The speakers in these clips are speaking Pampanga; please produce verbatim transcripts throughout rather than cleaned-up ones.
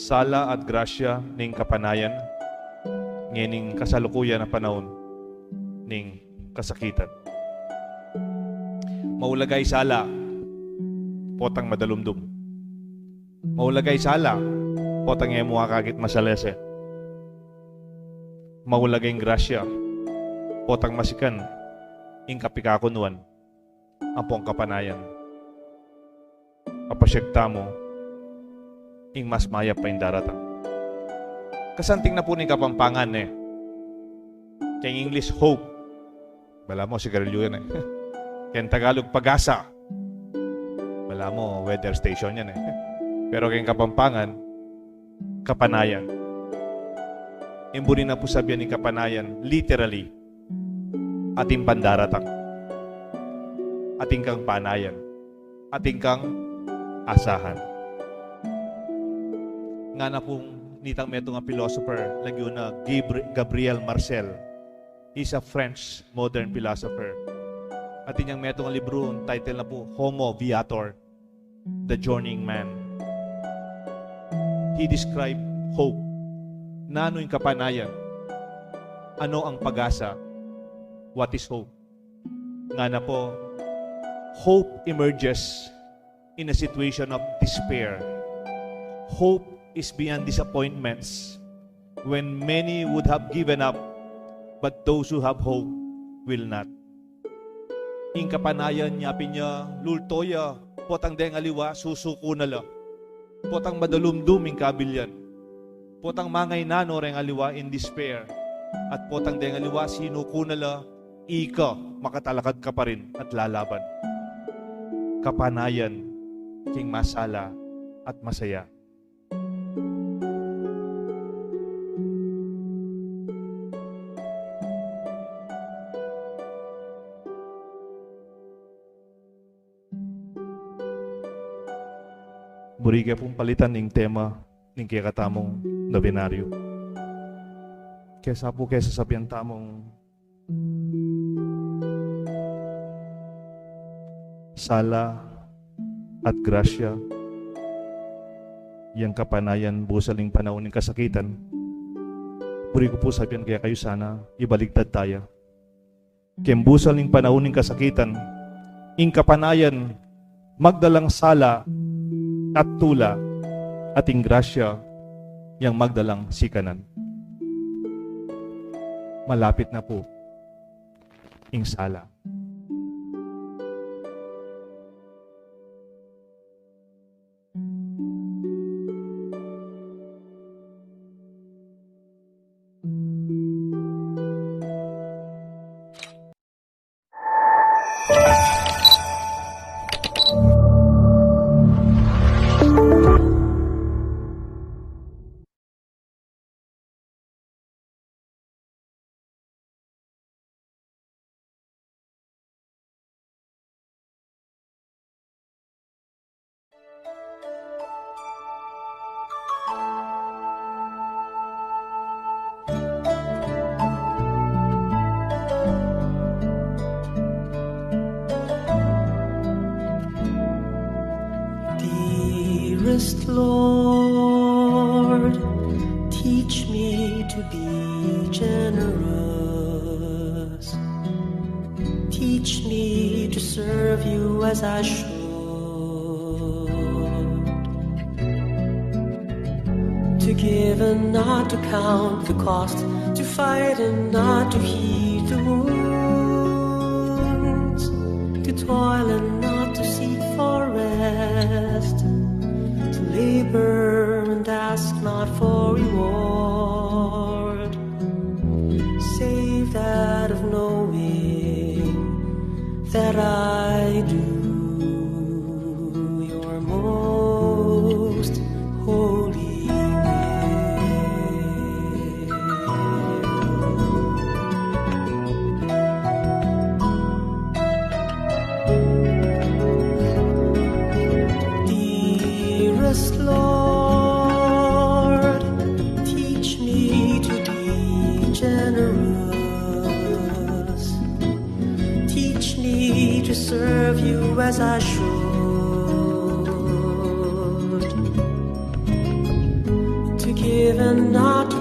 Sala at grasya ning kapanayan ngening kasalukuyan a panaun ning kasakitan. Maulagang sala, potang madalumdum. Maulagang sala, potang e mu akakit masalese. Maulagang grasya, potang masikan ing kapikakunuan ampong kapanayan. Apasyag tamu ing mas mayap a ing daratang. Kasanting na pu ning Kapampangan, e. Keng English, hope. Balamu, sigarilyu yan, e. Keng Tagalog, pag-asa. Balamu, weather station yan, e. Pero keng Kapampangan, kapanayan. Ing buri na pu sabian ning kapanayan, literally, atin pang daratang. Atin kang panayan. Atin kang asahan. Ngana pung nitang metung a philosopher, lagyu na Gabri-, Gabriel Marcel. He's a French modern philosopher. Atin yang metung a libru, title na pu, Homo Viator, The Journeying Man. He described hope. Nanu ing kapanayan? Ano ang pag-asa? What is hope? Ngana pu, hope emerges in a situation of despair. Hope is beyond disappointments. When many would have given up, but those who have hope will not. Ing kapanayan, yapin ya, lulto ya, potang deng aliwa, susuku na la. Potang madalumdum ing kabilyan. Potang mangainanu reng aliwa in despair. At potang deng aliwa, sinuku na la, ika, makatalakad ka pa rin at lalaban. Kapanayan king masala at masaya. Buri ke pung palitan ing tema ning kekatamung nobenaryo. Kesa pu ke sasabian tamung sala at grasya, yang kapanayan busal ning panaun ning kasakitan. Buri ku pu sabian kekayu, sana ibaligtad taya. Keng busal ning panaun ning kasakitan, ing kapanayan magdalang sala at tula, at ing grasya yang magdalang sikanan. Malapit na pu ing sala. Dearest Lord, teach me to be generous. Teach me to serve you as I should. To give and not to count the cost, to fight and not to heed the wounds, to toil and not to seek for rest, to labor and ask not for reward, save that of knowing that I do your most holy will. Dearest Lord, teach me to be generous. Teach me to serve you as I should.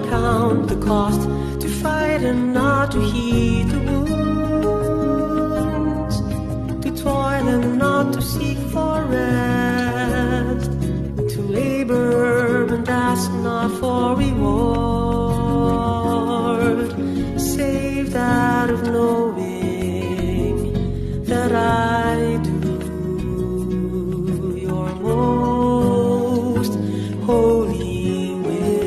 Count the cost, to fight and not to heed the wounds, to toil and not to seek for rest, to labor and ask not for reward, save that of knowing that I do your most holy will.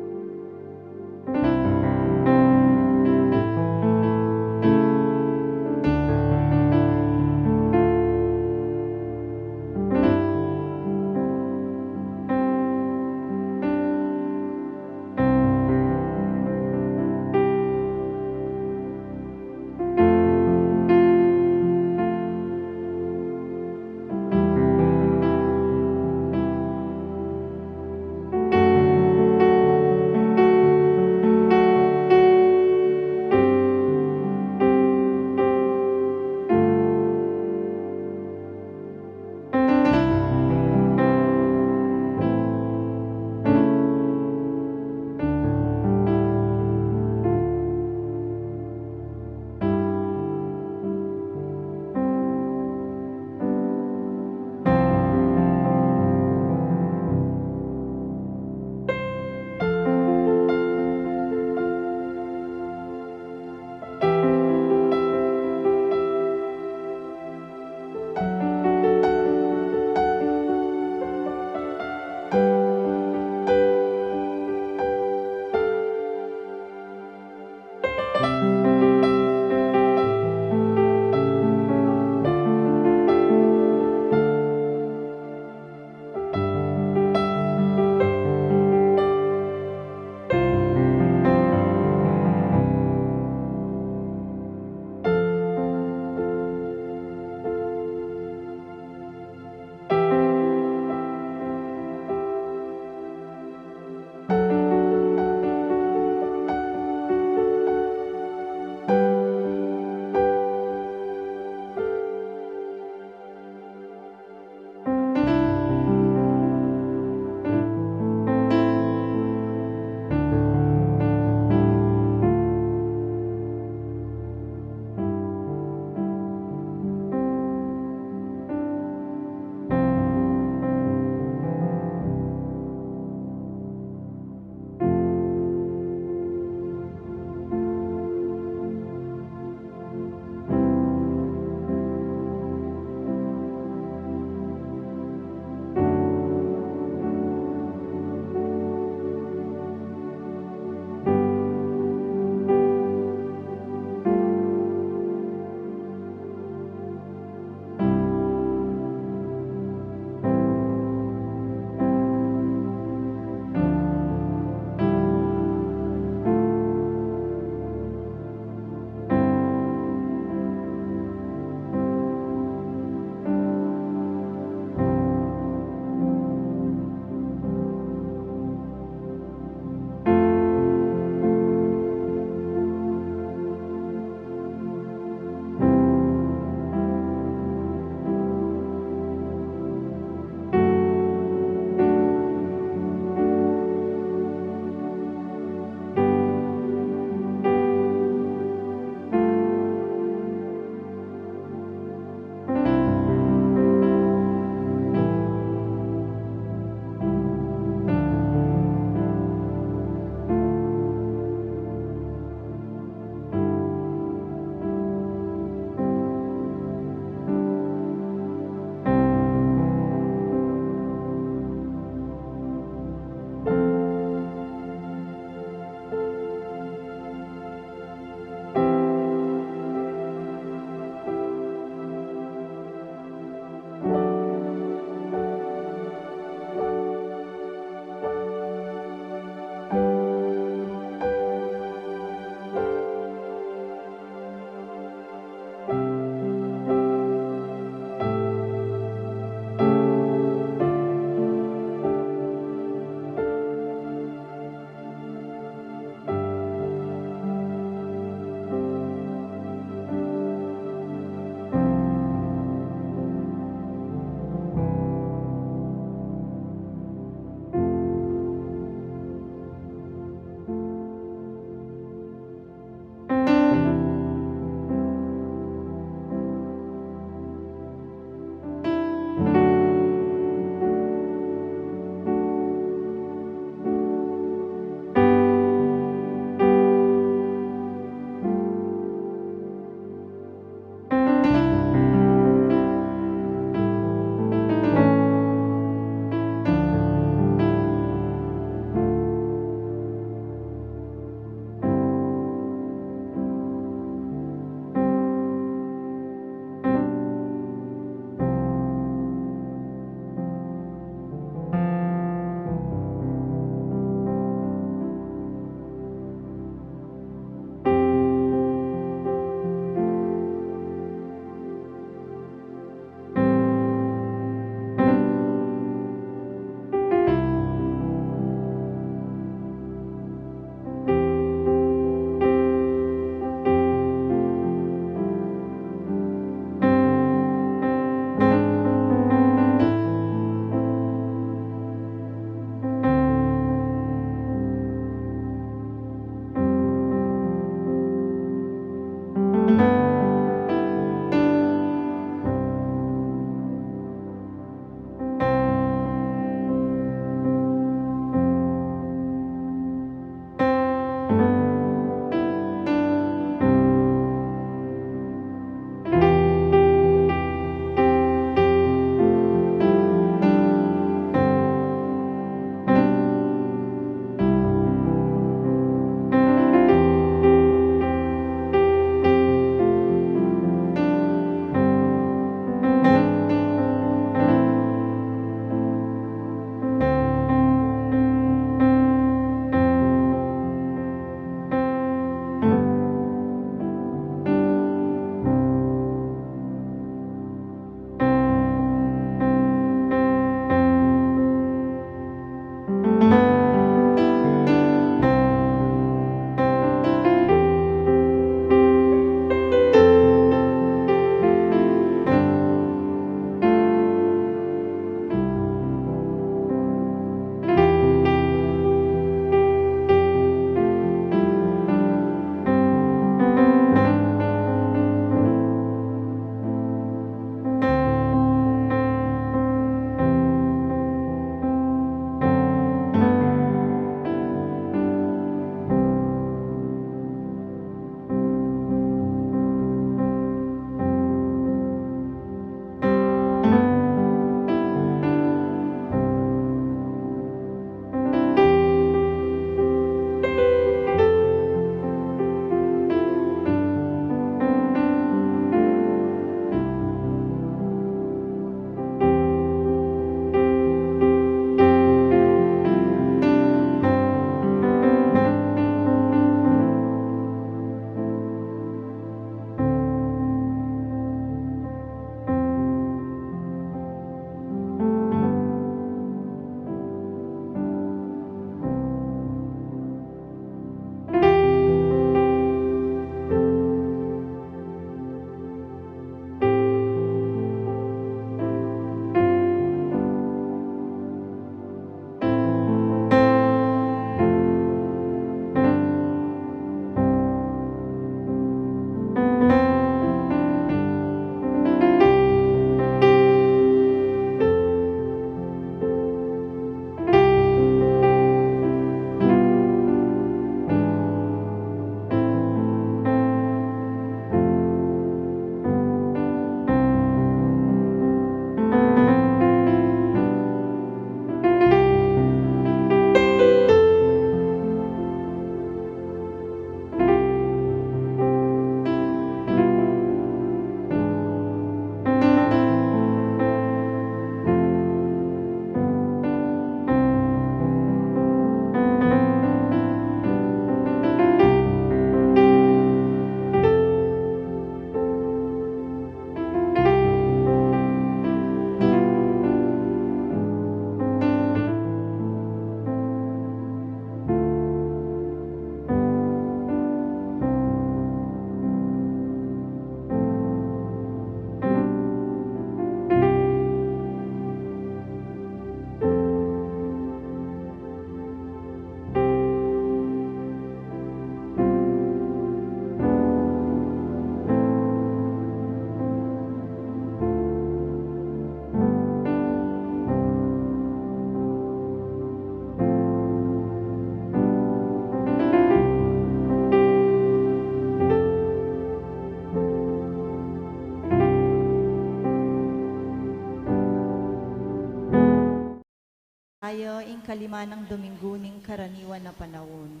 Tayu ing kalima nang Dominggu ning karaniwan a panaun.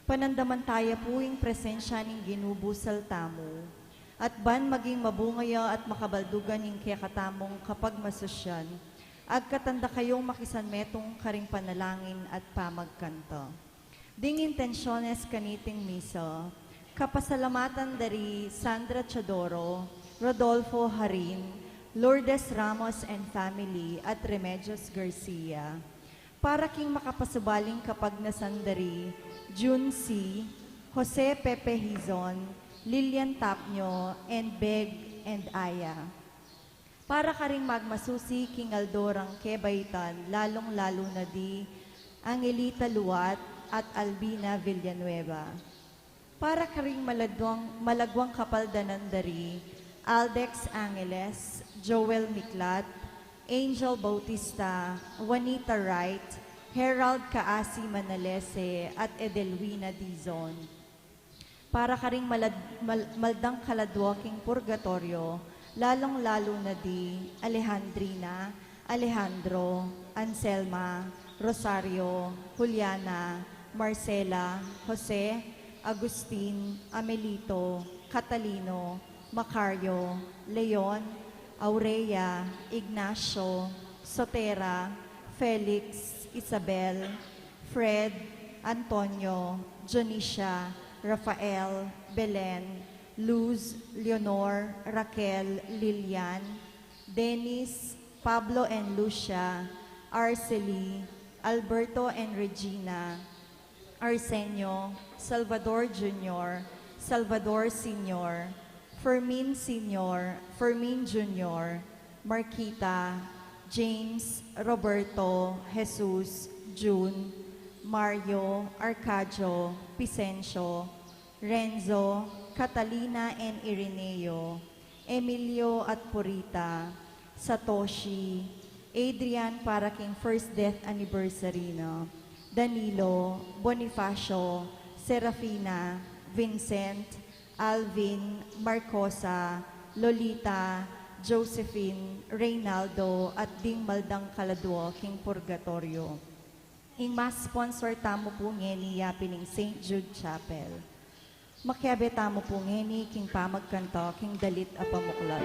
Panandaman tayu pu ing presensya ning Ginu busal tamu. At ban maging mabunga ya at makabaldugan ing kekatamung kapagmasusyan, agkatan da kayung makisanmetung karing panalangin at pamagkanta. Ding intensyones kaniting misa, kapasalamatan da ri Sandra Teodoro, Rodolfo Harin, Lourdes Ramos and family, at Remedios Garcia. Para king makapasubaling kapagnasan da ri Jun C, Jose Pepe Hizon, Lilian Tapnio, and Beg and Aya. Para karing magmasusi king aldo rang kebaitan, lalung-lalu na di Angelita Luat at Albina Villanueva. Para karing malaguang, malaguang kapaldanan da ri Aldex Angeles, Joel Miklat, Angel Bautista, Juanita Wright, Herald Kaasi Manalese, at Edelwina Dizon. Para karing malad-, mal-, maldang kaladua king purgatoryo, lalung-lalu na di Alejandrina, Alejandro, Anselma, Rosario, Juliana, Marcela, Jose, Agustin, Amelito, Catalino, Macario, Leon, Aurea, Ignacio, Sotera, Felix, Isabel, Fred, Antonio, Dionisia, Rafael, Belen, Luz, Leonor, Raquel, Lilian, Dennis, Pablo and Lucia, Arcely, Alberto and Regina, Arsenio, Salvador Junior, Salvador Senior, Fermin Senior, Fermin Junior, Marquita, James, Roberto, Jesus, June, Mario, Arcadio, Picencio, Renzo, Catalina and Ireneo, Emilio at Purita, Satoshi, Adrian para king first death anniversary na, Danilo, Bonifacio, Serafina, Vincent, Alvin, Marcosa, Lolita, Josephine, Reynaldo, at ding maldang kaladua king purgatoryo. Ing mass sponsor tamu pu ngeni yapin ing Saint Jude Chapel. Makiabe tamu pu ngeni king pamagkanta king dalit a pamuklat.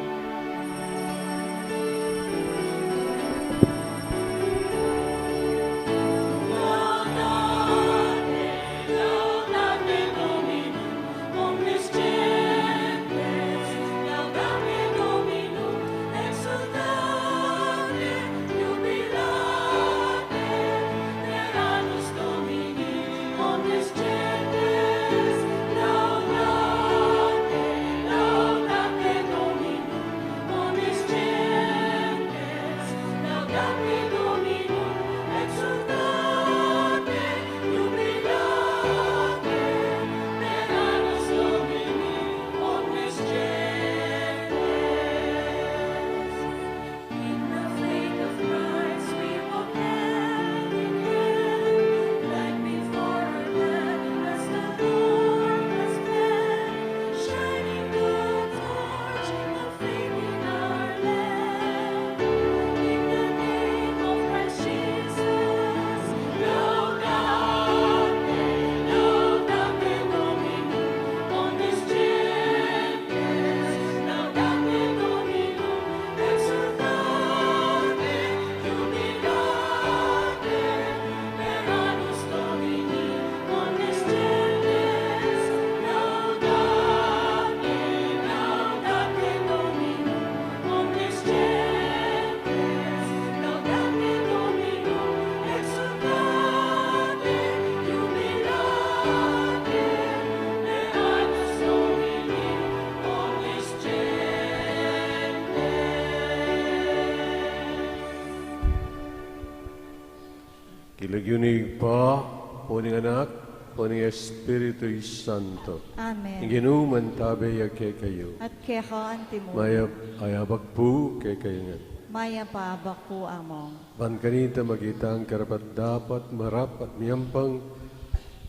King lagyu ning Ibpa, ampo ning Anak, ampo ning Espiritu Santo. Amen. Ing Ginu mantabe ya kekayu. At keka antimu. Mayap a abak pu kekayu ngan. Mayap a abak pu, Among. Ban kanita maging karapat-dapat, marap at miyampang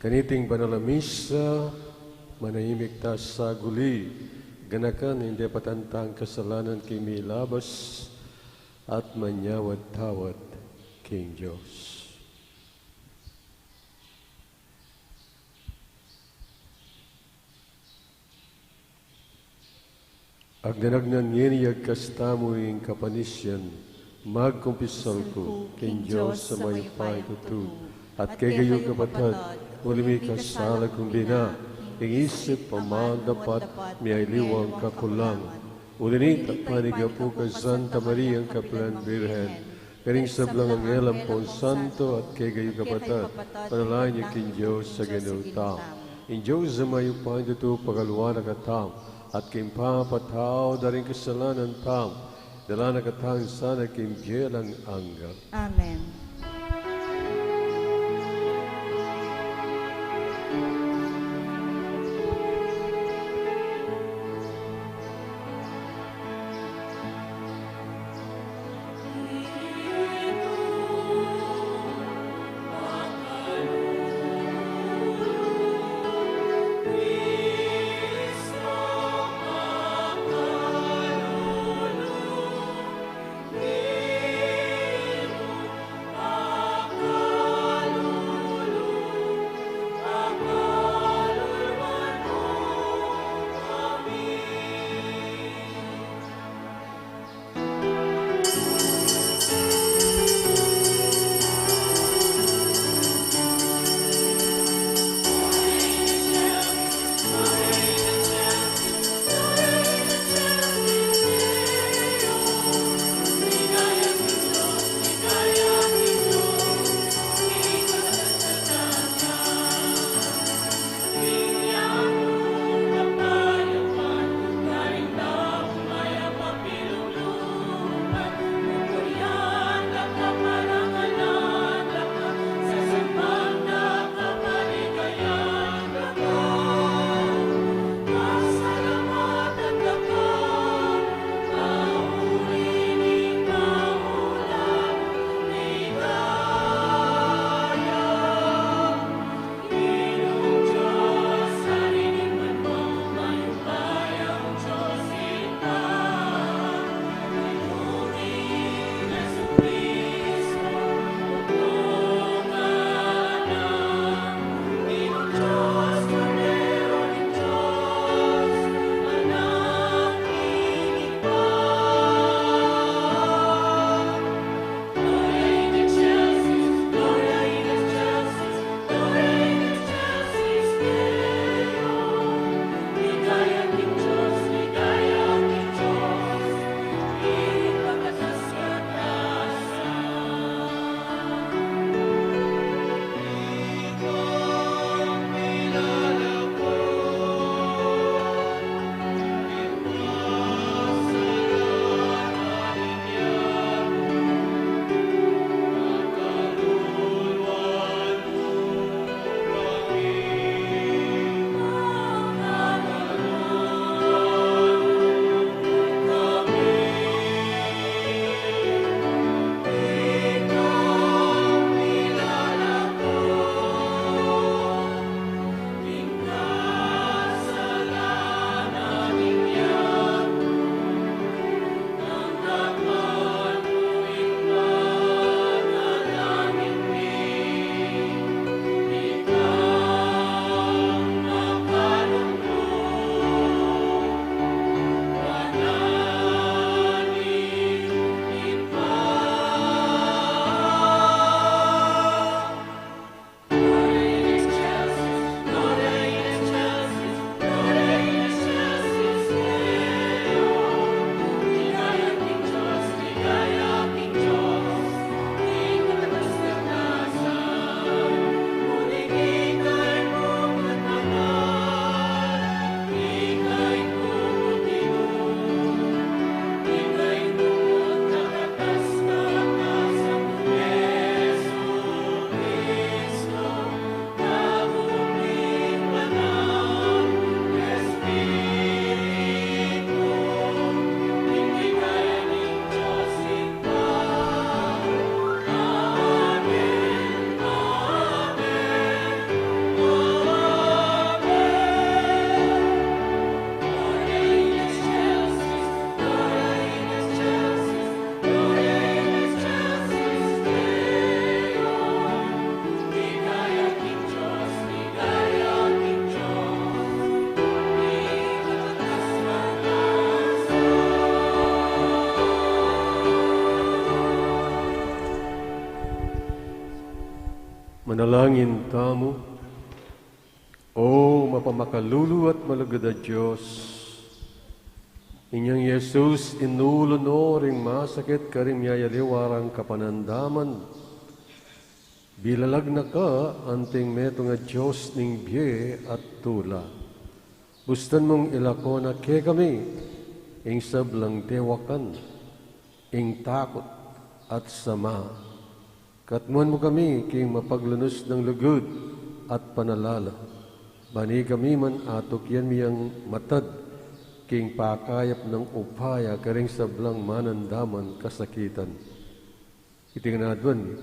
kaniting banal a misa, manahimik ta saguli, ganakan ing depatan tang kasalanan king milabas, at manyawad-tawad king Dios. Agnan-agnan ngeni agkas tamu ing kapanisian, magkumpisal ku king Dios a mayupaya tutu, at kekayu kapatad, uli mi kasala kung bina, ing isip, amanu, dapat, miyaliwang kakulangan. Uli nita, panigapu ka Santa Maria, kapilan Birhen, karing sablang anghel ampon santo, at kekayu kapatad, panalangin yu king Dios a Ginu tamu. Ing Dios a mayupaya tutu pagaluan na katamu, at king pamapatawad da ring kasalanan tamu, dala na katamu sana king bie alang angga. Amen. Manalangin tamu. O mapamakalulu at malugud a Dios, inyang Jesus, inulu no ring masakit karing miyayaliwa rang kapanandaman, bilalag na ka anting metung a Dios ning bie at tula. Bustan mung ilako na kekami ing sablang dewakan, ing takut at sama. Katmuan mu kami king mapaglunus nang lugud at panalala. Bani kami man atukyan mi yang matad king pakayap nang upaya karing sablang manandaman kasakitan. Iti ngan aduan mi,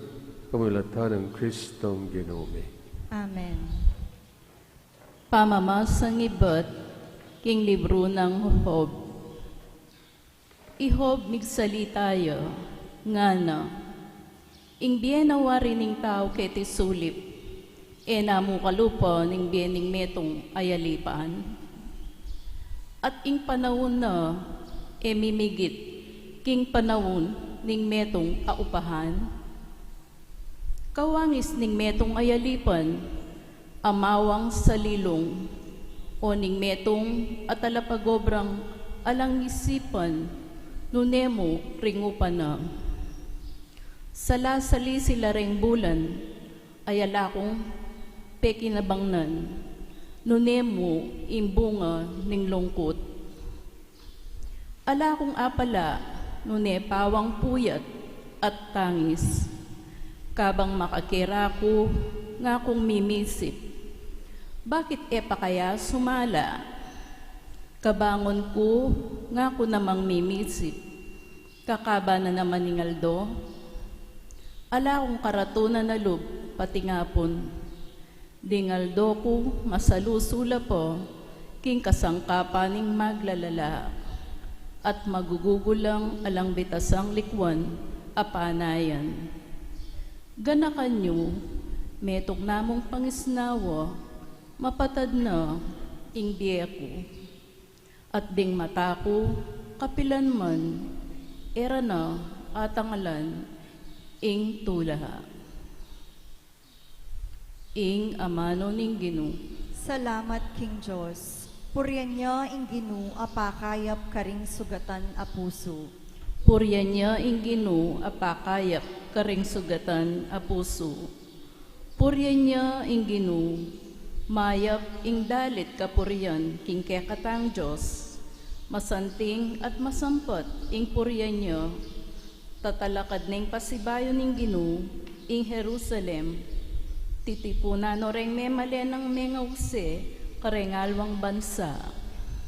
kamulatan nang Kristong Ginu mi. Amen. Pamamasang ibat king libru nang Job. I Job migsalita ya, ngana, ing bie na wari ning tau keti sulip, e na mu kalupa ning bie ning metung a yalipan? At ing panaun na, e mimigit king panaun ning metung a upahan? Kawangis ning metung a yalipan, a mawang salilung, o ning metung a talapagobrang alang isipan, nune mu ring upa na? Salasalisil la reng bulan, a ala kung pekinabangnan, nune mu ing bunga ning lungkut? Ala kung apala, nune pawang puyat at tangis. Kabang makakera ku, ngakung mimisip, bakit e pa kaya sumala? Kabangun ku, ngaku namang mimisip, kakaba na naman ing aldo. Ala kung karatunan a lub, pati ngapun. Ding aldo ku masalusu la pa king kasangkapan ning maglalala, at magugulang alang bitasang likuan a panayan. Ganakan yu, metung na mung pangisnawa, mapatad na ing bie ku. At ding mata ku, kapilan man, e ra na atangalan ing tula. Ing amanu ning Ginu. Salamat king Dios. Purian ya ing Ginu a pakayap karing sugatan a pusu. Purian ya ing Ginu a pakayap karing sugatan a pusu. Purian ya ing Ginu. Mayap ing dalit kapurian king kekatang Dios. Masanting at masampat ing purian ya. Tatalakad ning pasibayu ning Ginu ing Jerusalem. Titipunan no reng memalen nang mengaugse kareng alwang bansa.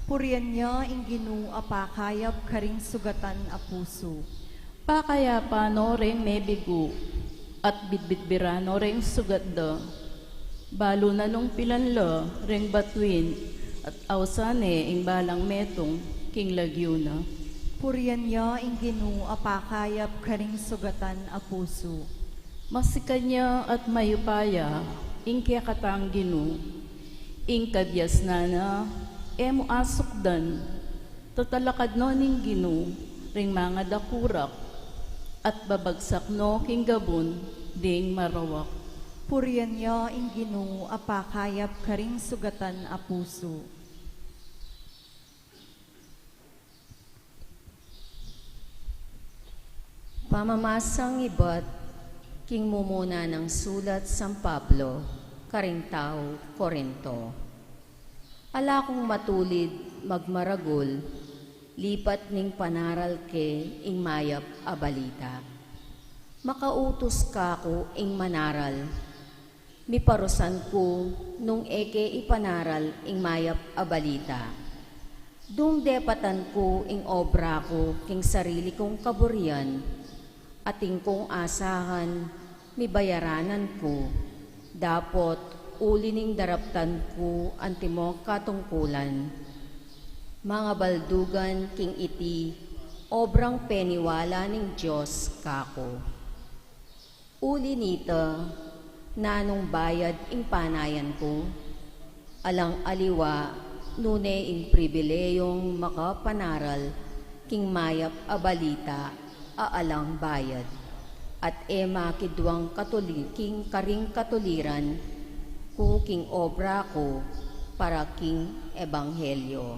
Purian ya ing Ginu a pakayap karing sugatan a pusu. Pakayapan no reng mebigu, at bidbidbiran no reng sugat da. Balu na nung pilan la reng batuin, at ausan ne ing balang metung king lagyu na. Purian ya ing Ginu a pakayap karing sugatan a pusu. Masikan ya at mayupaya ing kekatang Ginu. Ing kabiasnan na e mu asukdan. Tatalakad no ning Ginu ring mangadakurak, at babagsak no king gabun ding marawak. Purian ya ing Ginu a pakayap karing sugatan a pusu. Pamamasang ibat king mumuna nang sulat San Pablo karing tau Corinto. Ala kung matulid magmaragul, lipat ning panaral ke ing mayap a balita. Makautus kaku ing manaral, miparusan ku nung e ke ipanaral ing mayap a balita. Dung depatan ku ing obra ku king sarili kung kaburian, atin kung asahan, mibayaranan ku, dapot uli ning daraptan ku antimong katungkulan. Mangabaldugan king iti, obrang peniwala ning Dios kaku. Uli nita, nanung bayad ing panayan ku? Alang aliwa, nune ing pribileyung makapanaral king mayap a balita a alang bayad. At e makiduang katuli-, king karing katuliran ku king obra ku para king ebanghelyo.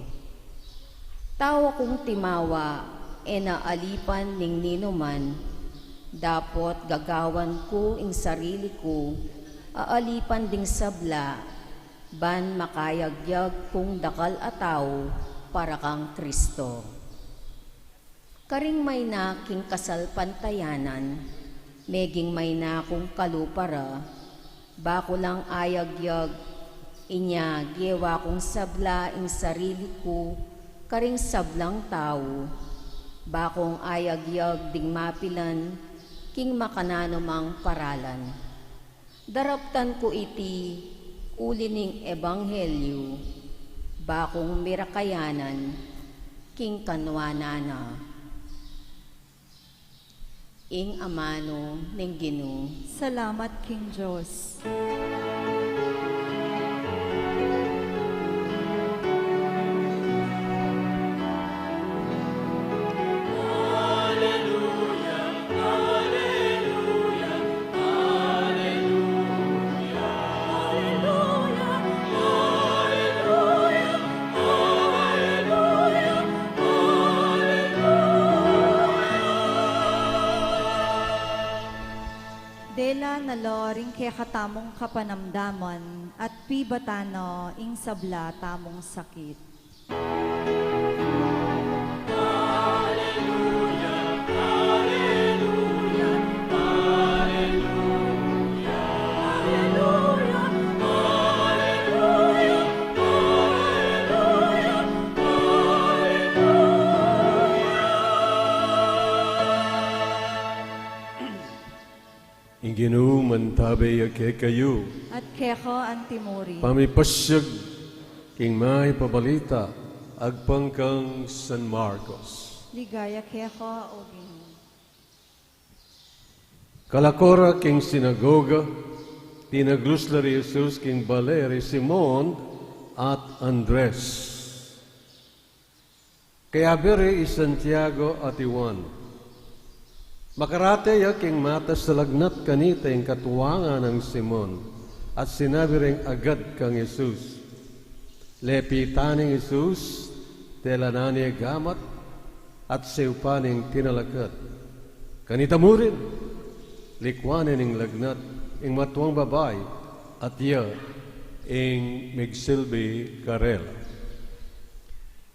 Tau kung timawa, e na alipan ning ninuman, dapot gagawan ku ing sarili ku, aalipan ding sabla, ban makayagyag kung dakal a tau para kang Kristo. Karing maina king kasalpantayanan, meging maina kung kalupa ra, ba ku lang ayagyag, inya gewa kung sabla ing sarili ku karing sablang tau, ba kung ayagyag ding mapilan king makananumang paralan. Daraptan ku iti uli ning ebanghelyu, ba kung mirakayanan king kanuanan na. Ing amanu ning Ginu. Salamat king Dios. Dela na la ring kekatamung kapanamdaman at pibatan na ing sabla tamung sakit. Ing Ginu mantabe ya kekayu. At keka antimurin. Pamipasiag king mayap a balita agpang kang San Marcos. Ligaya keka, O Ginu. Kalako ra king sinagoga, tinaglus la ri Jesus king bale ri Simon at Andres. Kayabe ra i Santiago at i Juan. Makarate ya king matas a lagnat kanita ing katuangan nang Simon, at sinabi reng agad kang Jesus. Lepitan ne ing Jesus, telanan ne ing gamat, at siyupan neng tinalakad. Kanita murin, likuan ne ning lagnat ing matuang babai, at iya ing migsilbi karela.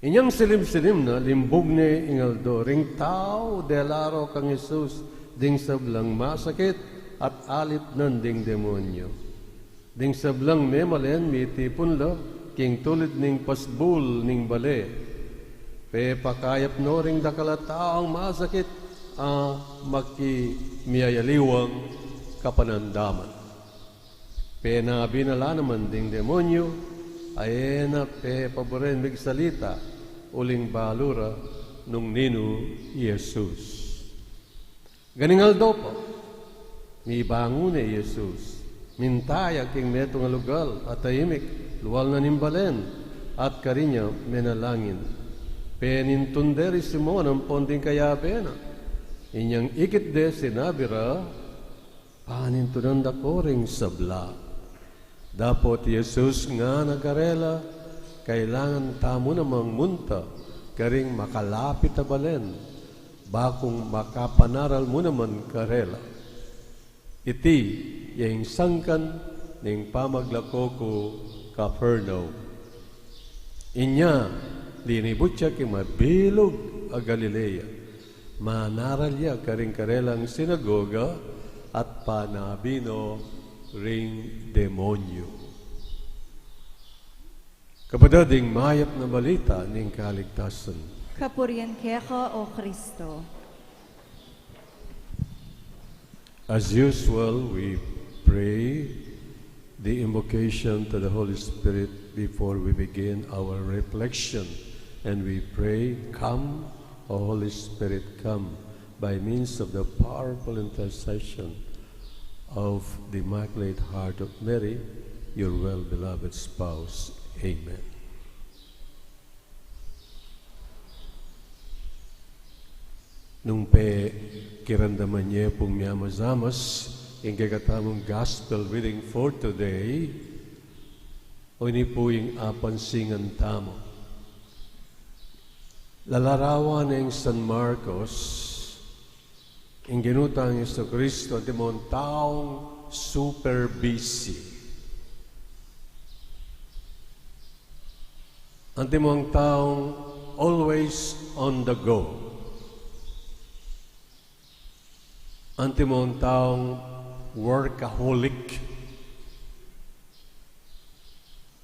Inyang silim-silim na, limbug ne ing aldo, ring tau dela ro kang Jesus ding sablang masakit at alipnan ding demonyo. Ding sablang memalen mitipun la king tulid ning pasbul ning bale. Pepakayap no ring dakal a taung masakit a maki-, miyayaliwang kapanamdaman. Penabi na la naman ding demonyo a e na pepaburen migsalita uling balu ra nung ninu i Jesus. Ganing aldo pa, mibangun ne i Jesus. Minta ya king metung a lugal a taimik, lual na ning balen, at karinya menalangin. Penintun de ri Simon ampon ding kayabe na. Inyang ikit de sinabi ra, panintunan da ko ring sabla. Dapot i Jesus ngana karela, kailangan tamu namang munta karing makalapit a balen, ba kung makapanaral mu naman karela. Iti ya ing sangkan ning pamaglako ku Capernaum. Inya, linibut ya king mabilug a Galilea. Manaral ya karing karelang sinagoga at panabi no ring demonyo. Kapatad, ing mayap na balita ning kaligtasan. Kapurian keka, O Kristo. As usual, we pray the invocation to the Holy Spirit before we begin our reflection. And we pray, "Come, O Holy Spirit, come, by means of the powerful intercession of the Immaculate Heart of Mary, your well-beloved spouse." Amen. Nung pekiramdaman ye pung miyamazamas ing kekatamung gospel reading for today, o ini pu ing apansingan tamu. Lalarawan neng San Marcos, ing Ginu tang Jesucristo, antimong taung super busy. Antimong taung always on the go. Antimong taung workaholic.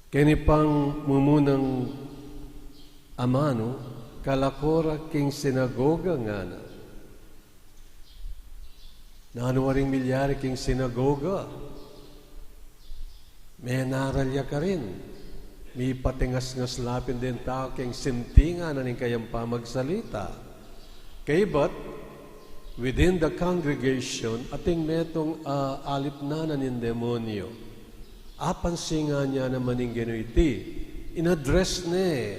Keni pang mumunang amanu, kalako ra king sinagoga ngana. Nanu waring milyari king sinagoga? Menaral ya karin. Mipatingasngas la pin deng tau king sintingan na ning kayang pamagsalita. Kaybat, within the congregation, ating metung, ah, alipnan na ning demonyo. Apansingan ya naman ning Ginu iti. In-address ne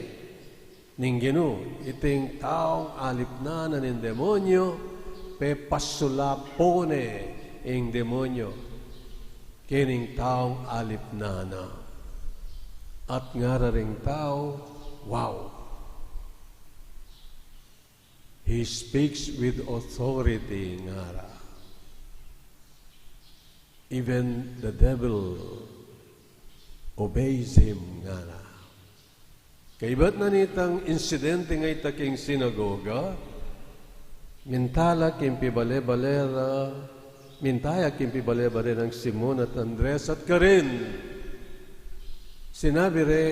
ning Ginu iting taung alipnan na ning demonyo, pepasulapo ne ing demonyo kening taung alipnan na. At ngara ring tau, "Wow! He speaks with authority," ngara. "Even the devil obeys him," ngara. Kaybat na nitang insidente nga ita king sinagoga, minta la king pibale-bale ra, minta ya king pibale-bale nang Simon at Andres at karin. Sinabi re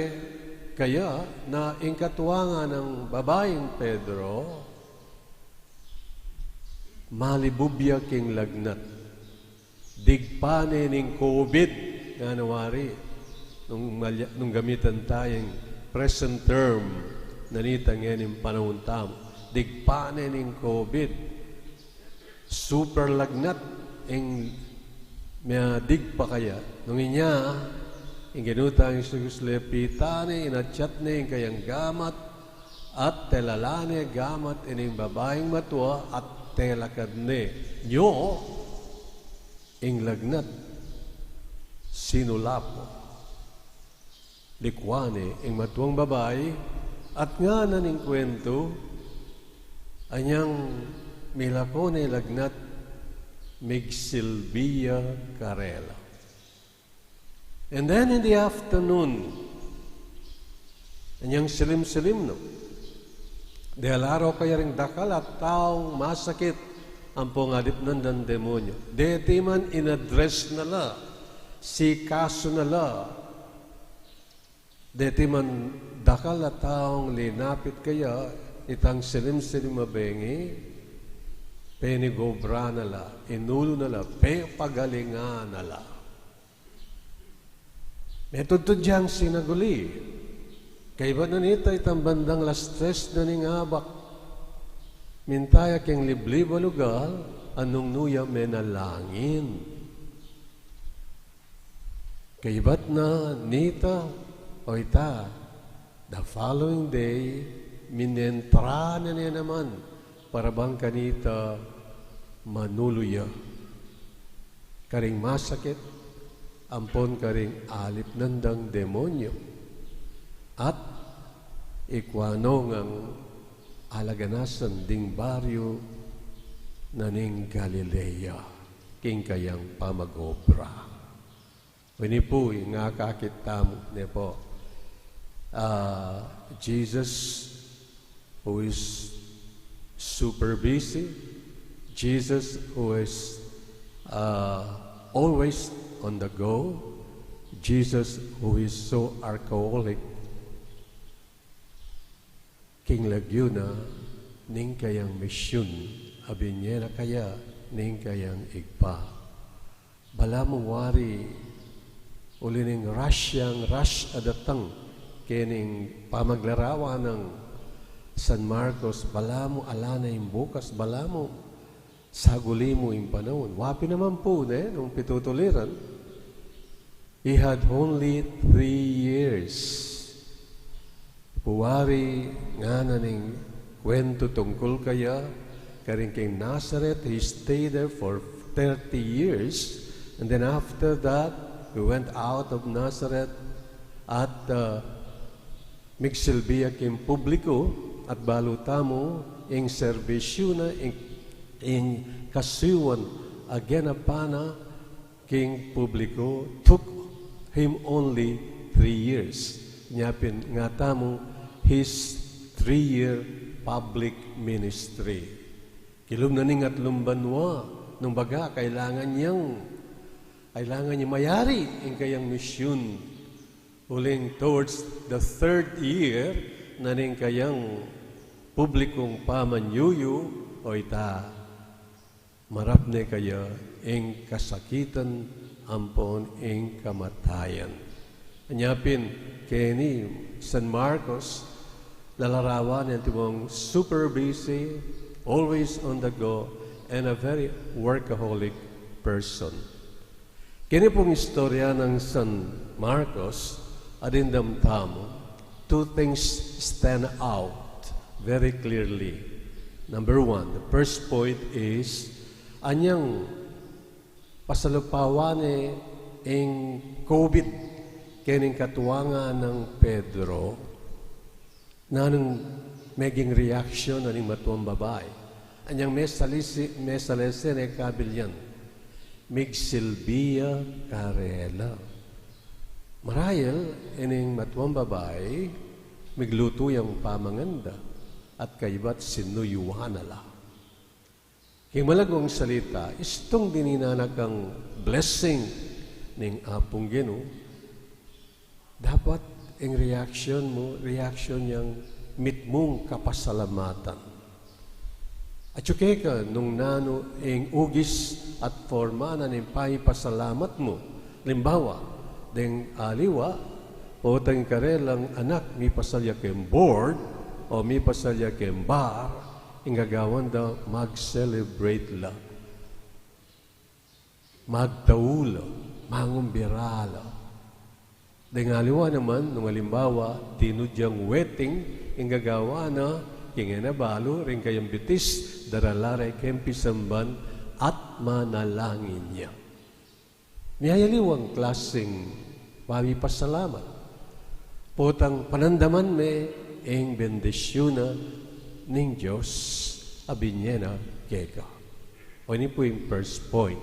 kaya na ing katuangan nang babaing Pedro, malibub ya king lagnat. Digpa ne ning COVID, ngana wari, nung malya-, nung gamitan tayang present term na nita ngening panaun tamu. Digpa ne ning COVID. Super lagnat ing miyadigpa kaya. Nung inya, ing Ginu tang Jesucristo, lepitan ne, inatsat ne ing kayang gamat, at telala ne gamat ining babaing matua, at telakad ne. Nyo, ing lagnat sinulapo. Likwan ne ing matuang babai, at ngana ning kwentu, anyang milako ne lagnat, migsilbi ya karela. And then in the afternoon, anyang silim-silim no, delaro kaya ring dakal a taung masakit ampong alipnan dang demonyo. Deti man in-address na la, sikasu na la. Deti man dakal a taung linapit kaya, itang silim-silim a bengi, penigobra na la, inulu na la, pepagalingan na la. Metudtud yang sinaguli. Kaybat na nita itang bandang las tres na ning abak. Minta ya king liblib a lugal, a nung nu ya menalangin. Kaybat na nita, o ita, the following day, minentra na ne naman para bang kanita manulu ya karing masakit ampon karing alipnan dang demonyo. At ikua no ngang alaganasan ding baryu na ning Galilea king kayang pamag-obra. Ini pu ing akakit tamu, ne pu. Ah, Jesus, who is super busy, Jesus, who is, uh, always on the go, Jesus, who is so alcoholic, king lagyu na ning kayang misyun, a binye na kaya ning kayang Ibpa. Balamu wari, uli ning rush yang rush a datang kening pamaglarawan nang San Marcos, balamu ala na ing bukas, balamu saguli mu ing panaun. Wa pin naman pu, ne, nung pitutuliran, he had only three years. Pu wari ngana ning kwentu tungkul kaya, Karin king Nazareth, he stayed there for thirty years. And then after that, he went out of Nazareth at, uh, migsilbi ya king publiko, at balu tamu ing serbisyu na, ing, ing kasuan a ginawa na king publiko took him only three years. Nya pin ngana tamu his three-year public ministry. Kilub na ning atlung banua, nung baga kailangan yang, kailangan yang mayari ing kayang misyun. Uling towards the third year na ning kayang publikung pamanyuyu, o ita, marap ne kaya ing kasakitan ampon ing kamatayan. Nya pin, keni San Marcos, lalarawan yang tibong super busy, always on the go, and a very workaholic person. Keni pung istorya nang San Marcos, adindam tamu, two things stand out very clearly. Number one, the first point is, anyang pasalupawan ne ing COVID kening katuangan nang Pedro, nanung meging reaksyon na ning matuang babai? Anyang mesalisi, mesalese ne kabilyan? Migsilbi ya karela. Marahil ining matuang babai, miglutu yang pamangan da, at kaybat sinuyuan na la. King malagwang salita, istung dininan na kang blessing ning Apung Ginu, dapat ing reaksyon mu, reaksyon yang mitmung kapasalamatan. Atyu keka nung nanu ing ugis at forma na ning pamipasalamat mu. Alimbawa, deng aliwa, potang karelang anak mipasal ya keng board, o mipasal ya keng bar, ing gagawan da, mag-celebrate la, magtau la, mangumbira la. Deng aliwa naman, nung alimbawa, tinud yang wedding, ing gagawan na, king e na balu ring kayang bitis, darala re keng pisamban at manalangin ya. Miyayaliwang klaseng pamipasalamat. Potang panandaman me ing bendisyun na ning Dios a binye na keka. O, ini pu ing first point.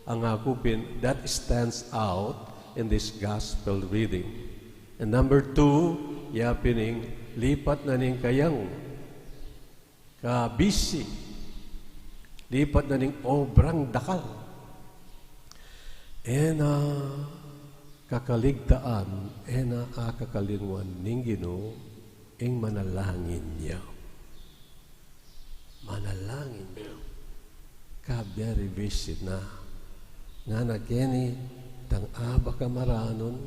Ang aku pin, that stands out in this gospel reading. And number two, ya pin ing lipat na ning kayang kabisi, lipat na ning obrang dakal. E na kakaligtaan, e na akakalinguan ning Ginu ing manalangin ya. Manalangin ya. Ka very busy na. Ngana keni, tang abak a maranun,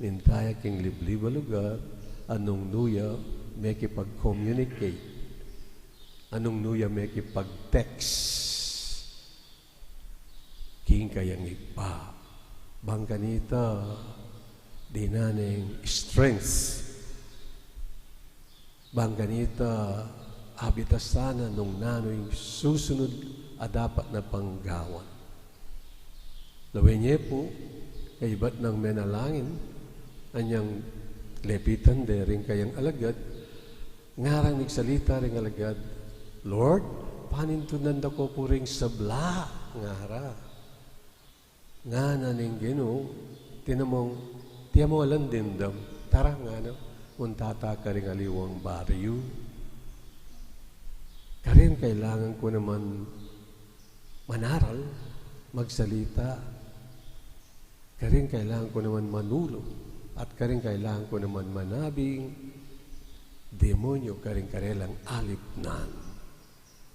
minta ya king liblib a lugar, a nung nu ya mekipag-communicate, a nung nu ya mekipag-text king kayang Ibpa. Bang kanita, dinan neng strength. Bang kanita, abitasan na nung nanu ing susunud a dapat na pang gawan. Lawen ye pu, kaybat nang menalangin, anyang lepitan de ring kayang alagad, ngarang migsalita ring alagad, "Lord, panintunan da ko pu ring sabla," ngara. Ngana ning Ginu, tinamong, tiamong alang dimdam, "Tara," ngana, "munta ta karing aliwang baryu. Karin kailangan ko naman manaral, magsalita. Karin kailangan ko naman manulu, at karin kailangan ko naman manabing demonyo karing karelang alipnan."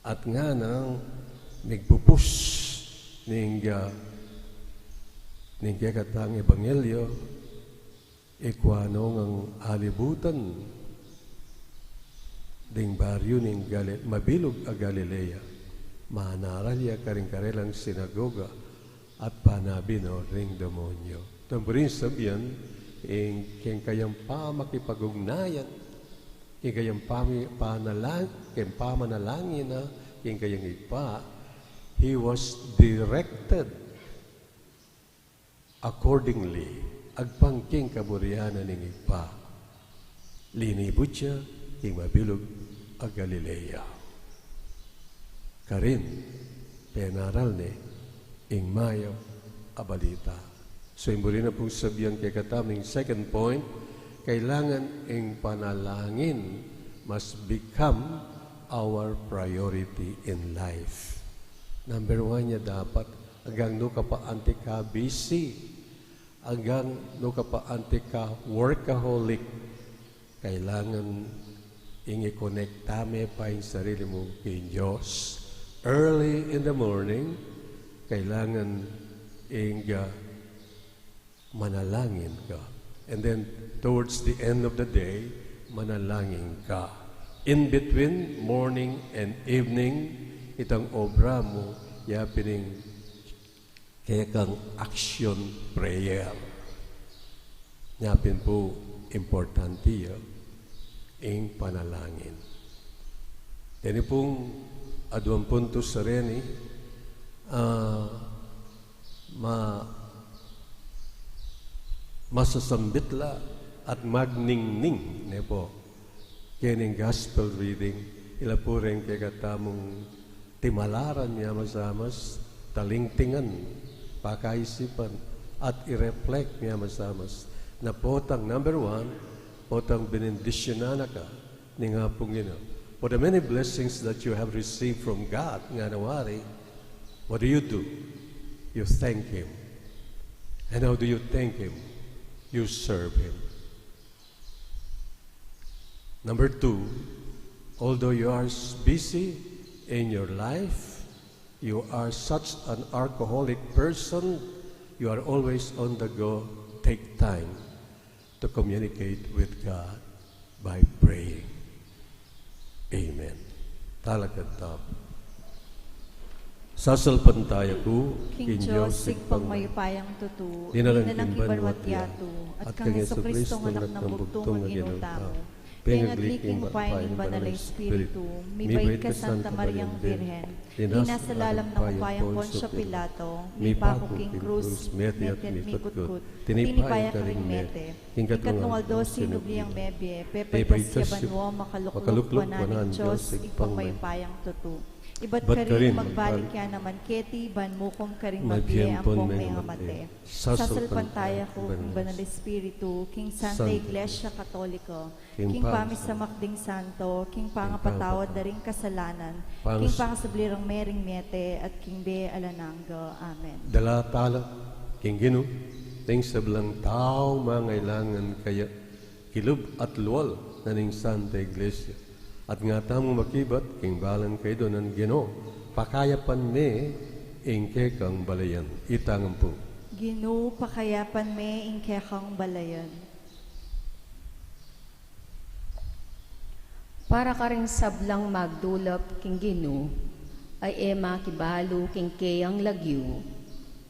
At nganang migpupus ning, ah, ning kekatang ebanghelyo, ikua nong alibutan ding baryu ning Gali-, mabilug a Galilea, manaral ya karing karelang sinagoga, at panabi no ring demonyo. Tamburin sabian, ing keng kayang pamakipag-ugnayan, king kayang pami-, panalang-, keng pamanalangin na, king kayang Ibpa, he was directed accordingly, agpang king kaburian na ning Ibpa. Linibut ya king mabilug a Galilea. Karin, penaral ne ing mayap a balita. So, ing buri na pung sabian kekatamu ing second point, kailangan ing panalangin must become our priority in life. Number one ya dapat, anggang nu ka pa anti ka busy, anggang nu ka pa anti ka workaholic, kailangan ing i-connect me pa ing sarili mu king Dios. Early in the morning, kailangan ing, ah, manalangin ka. And then, towards the end of the day, manalangin ka. In between morning and evening, itang obra mu, ya pin ing kekang action prayer. Nya pin pu importante ya ing panalangin. Deni pung aduang puntus a reni, ah, ma-, masasambit la at magningning, ne pu. Keni ing gospel reading, ila pu reng kekatamung timalaran miyamasamas, talingtingan, pakaisipan, at i-reflect miyamasamas. Na potang number one, potang benendisyunan na ka ning Apung Ginu. For the many blessings that you have received from God, ngana wari, what do you do? You thank Him. And how do you thank Him? You serve Him. Number two, although you are s-, busy in your life, you are such an alcoholic person, you are always on the go, take time to communicate with God by praying. Amen. Talakad tamu. Sasalpantaya ku king Dios, Ibpang mayupayang tutu, dinalan king banua at yatu, at kang Jesucristo, Anak nang bugtung a Ginu tamu, pengagli king upaya ning Banal a Espiritu, mibait kang Santa Mariang Birhen, dinala sa lalam ning upayang Poncio Pilato, mipaku king krus, mete at mikutkut, tinipa ya karing mete, king katlung aldo sinubli yang mebie, pepaitas ya banua, makalukluk wanan ning Dios, Ibpang mayupayang tutu. Ibat karin magbalik ya naman keti, ban mukum karing mabie ampong mengamate. Sasalpantaya ku king Banal a Espiritu, king Santa Iglesia Katolika, king pamisamak ding santo, king pangapatawad da ring kasalanan, king pangasubli rang mie ring mete, at king bie alang angga. Amen. Dala tala king Ginu ding sablang taung mangailangan kaya, kilub at lual na ning Santa Iglesia. At nga tamung makibat king balang kaidunan, Ginu, pakayapan me ing kekang balayan. Itang ampu. Ginu, pakayapan me ing kekang balayan. Para karing sablang magdulap king Ginu, a e makibalu king keyang lagyu,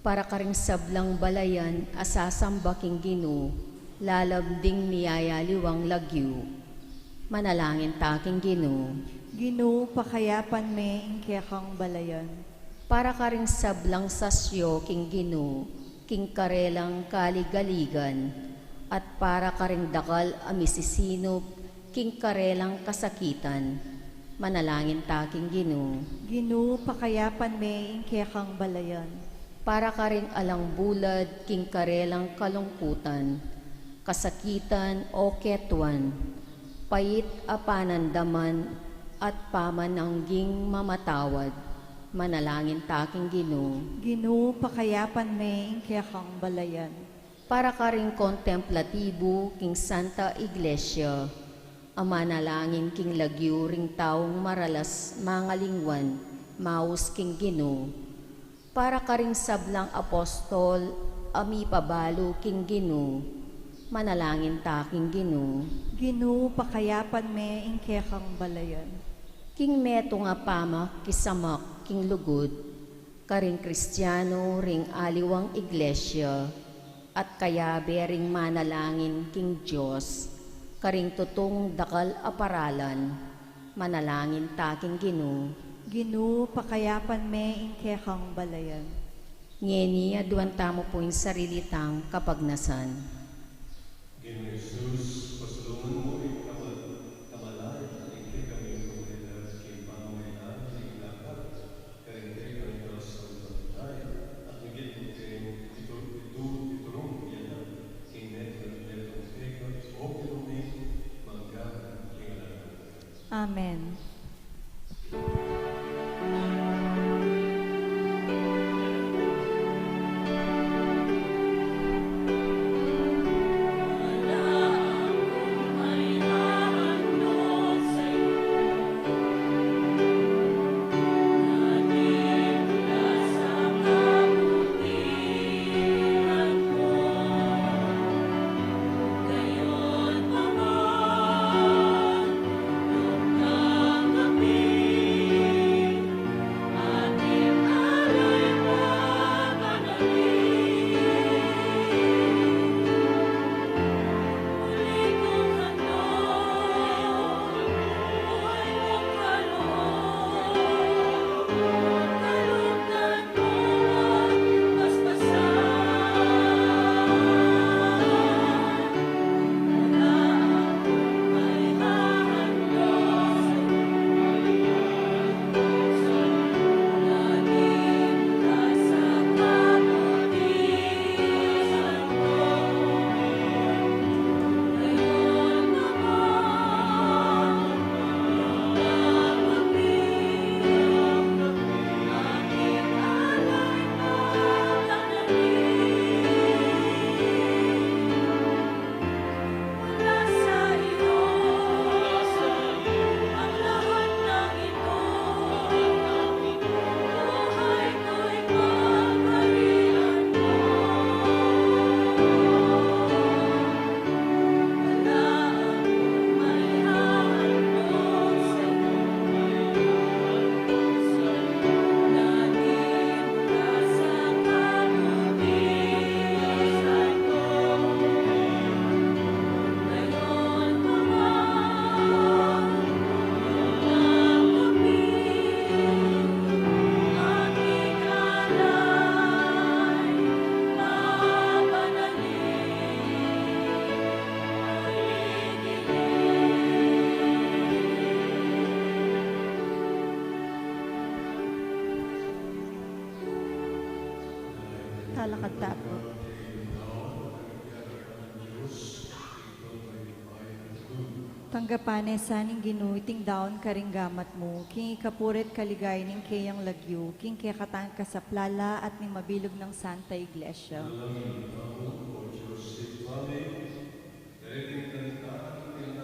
para karing sablang balayan a sasamba king Ginu, lalam ding miyayaliwang lagyu. Manalangin ta king Ginu. Ginu, pakayapan me ing kekang balayan. Para karing sablang sasyo king Ginu, king karelang kaligaligan, at para karing dakal a misisinup king karelang kasakitan, manalangin ta king Ginu. Ginu, pakayapan me ing kekang balayan. Para karing alang bulad king karelang kalungkutan, kasakitan o ketuan, pait a panandaman at pamanangging mamatawad, manalangin ta king Ginu. Ginu, pakayapan me ing kekang balayan. Para karing kontemplatibu king Santa Iglesia, a manalangin king lagyu ring taung maralas mangalingwan, maus king Ginu. Para karing sablang apostol a mipabalu king Ginu, manalangin ta king Ginu. Ginu, pakayapan me ing kekang balayan. King metung a pamakisamak king lugud, karing Kristiano ring aliwang iglesia, at kayabe ring manalangin king Dios, karing tutung dakal a paralan, manalangin ta king Ginu. Ginu, pakayapan me ing kekang balayan. Ngeni, aduan tamu pu ing sarili tang kapagnasan. Ginu Jesus, pasulungan mu ing kamal-, kamalan at ing kekaming komunidad king pamamagitan ning lakad karing kekang Dios a mabantay, at migit mu king itu-, itu-, iturung ya na king metung at metung keka, o Ginu mi, mangga king alang angga. Amen. Talakad ta pu. Tanggapan na sa ning Ginu iting daun karing gamat mu, king ikapuri at kaligayan ning keyang lagyu, king kekatang kasaplalan at ning mabilug nang Santa Iglesia. Manalangin kamu, O Dios, Ibpa mi, dereting tanda, king